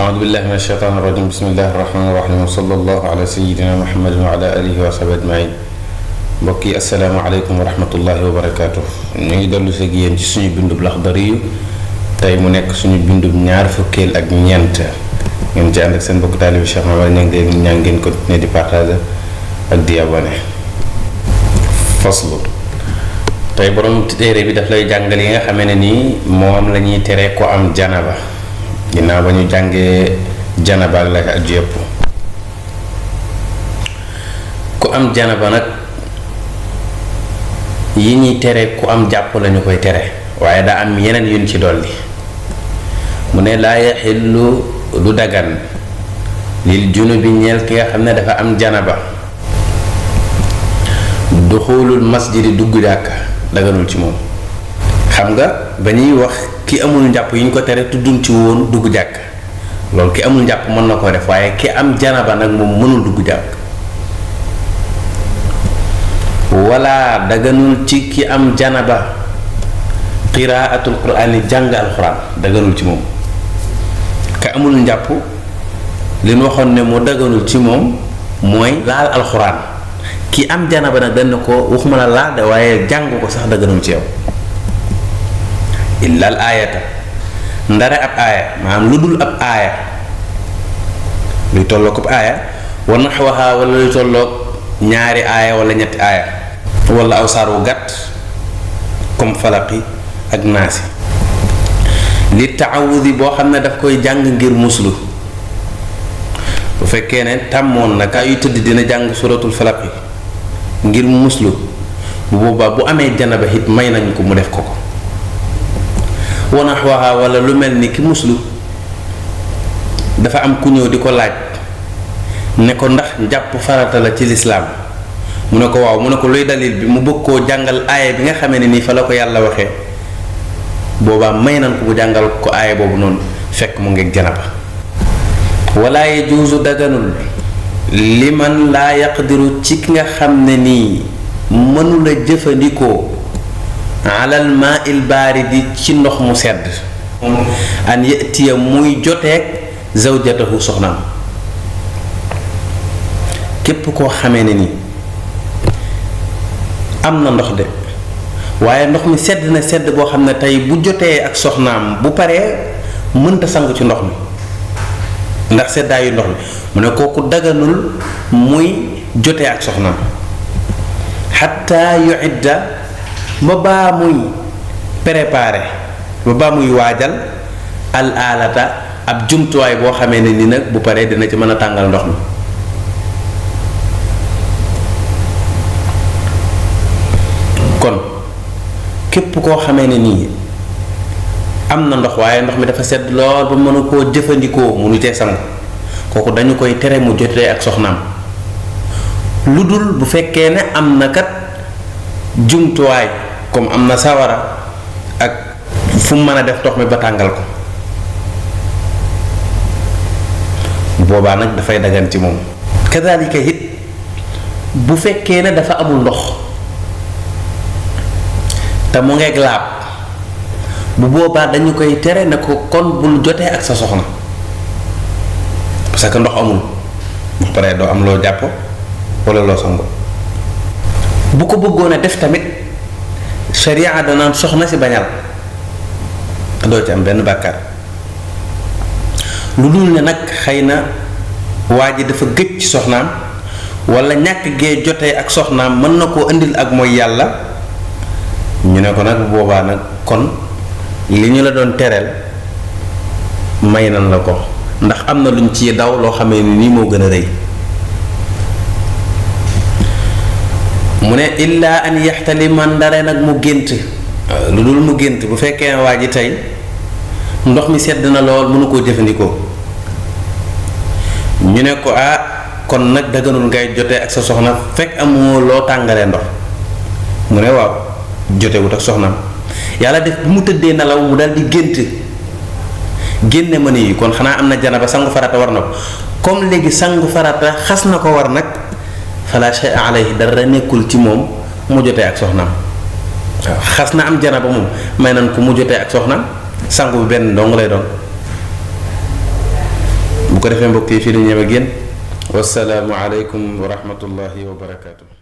أعوذ بالله من الشيطان الرجيم بسم الله الرحمن الرحيم وصلى الله على سيدنا محمد وعلى آله وصحبه أجمعين. mbokki asalaamaaleykum wa rahmatullahi wa barakaatu. ñu ngi dellu si yéen ci suñu bindub Laxdari tey mu nekk suñu bindub ñaar fukkeel ak ñeent ngeen ci ànd ak seen mbokk taalibi Cheikh Mamadou ñu ngi leen ñaan ngeen continuer di partager ak di abonné. faslu tey borom téere bi daf lay jàngal yi nga xamee ne nii moom la ñuy tere ko am janaba ginnaaw ba ñu jàngee janaba ak la ak yëpp. ku am janaba nag yi ñuy tere ku am jàpp lañu koy tere waaye daa am yeneen yuñ ci dolli mu ne laa yaxillu du dagan lil junubi ñeel ki nga xam ne dafa am janaba duxulul masjidi dugg jàkka daganul ci moom. xam nga ba ñuy wax ki amul njàpp yi ñu ko tere tudduñ ci woon dugg jàkka loolu ki amul njàpp mën na ko def waaye ki am janaba nag moom mënul dugg jàkk. wala daganul ci ki am janaba qiraatul quraani jàng alxuraan daganul ci moom. ka amul njàpp li ñu waxoon ne mu daganul ci moom mooy laal alxuraan ki am janaba nag dañ ko waxuma la laal de waaye jàng ko sax daganul ci yow illa al aayata ndare ab aaya maanaam lu dul ab aaya luy tolloog ab aaya wa naxwaha wala luy tolloog ñaari aaya wala ñetti aaya wala aw saar wu gàtt comme falaqi ak naasi li taawudi boo xam ne daf koy jàng ngir muslu. bu fekkee ne tàmmoon na kaa yu tëdd dina jàng suratul falaqi ngir muslu bu boobaa bu amee janaba it may nañ ko mu def ko wa naxwaha wala lu mel ni ki muslu dafa am ku ñëw di ko laaj ne ko ndax njàpp farata la ci lislaam mu ne ko waaw mu ne ko luy dalil bi mu bëgg koo jàngal aaya bi nga xamee ne nii fa la ko yàlla waxee boobaa may nan ko mu jàngal ko aaya boobu noonu fekk mu ngeeg janaba. wala yajuuzu daganul liman laa yaqdiru ci ki nga xam ne nii mënula jëfandikoo alal maa il baaridi ci ndox mu sedd an yatiya muy joteeg zawjatahu soxnaam. képp koo xamee ne nii am na ndox de waaye ndox mi sedd na sedd boo xam ne tey bu jotee ak soxnaam bu paree mënta sangu ci ndox mi ndax seddaayu ndox mi mu ne kooku daganul muy jotee ak soxnaam xatta yuidda ba baa muy préparé ba baa muy waajal al alata ab jumtuwaay boo xamee ne ni nag bu paree dina ci mën a tàngal ndox mi. kon képp koo xamee ne nii am na ndox waaye ndox mi dafa sedd lool ba mënu koo jëfandikoo mënu cee sangu kooku dañu koy tere mu jotee ak soxnaam lu dul bu fekkee ne am na kat jumtuwaay comme am na sawara ak fu mu mën a def ndox mi ba tàngal ko boobaa nag dafay dagan ci moom. kadaalika it bu fekkee ne dafa amul ndox te mu ngeeg laab bu boobaa dañu koy tere ne ko kon bul jotee ak sa soxna parce que ndox amul bu paree doo am loo jàpp wala loo sango. bu ko bëggoon a def tamit sharia danaan soxna si bañal doo ci am benn bàkkaar lu dul ne nag xëy na waa ji dafa gëj ci soxnaam wala ñàkk gee jotee ak soxnaam mën na koo indil ak mooy yàlla ñu ne ko nag bu boobaa nag kon li ñu la doon tereel may nan la ko ndax am na luñ ci daw loo xamee ni nii moo gën a rëy. mu ne illaa an yaxtalima ndare nag mu gént lu dul mu gént bu fekkee ne waa ji tey ndox mi sedd na lool mënu koo jëfandikoo ñu ne ko kon nag daganul ngay jotee ak sa soxna fekk amoo loo tàngalee ndox mu ne waaw jotewut ak soxnaam yàlla def bi mu tëddee nelaw mu dal di génne ma nii kon xanaa am na janaba sangu farata war na ko comme léegi sangu farata xas na ko war nag fala shay alayhi dara nekkul ci moom mu jotee ak soxnaam waaw xas na am janaba moom may nan ko mu jotee ak soxnaam sangu bi benn dong lay doon bu ko defee mbokk yi fii la ñëw ak yéen wasalaamu aleykum wa rahmatullahi wa barakaatu.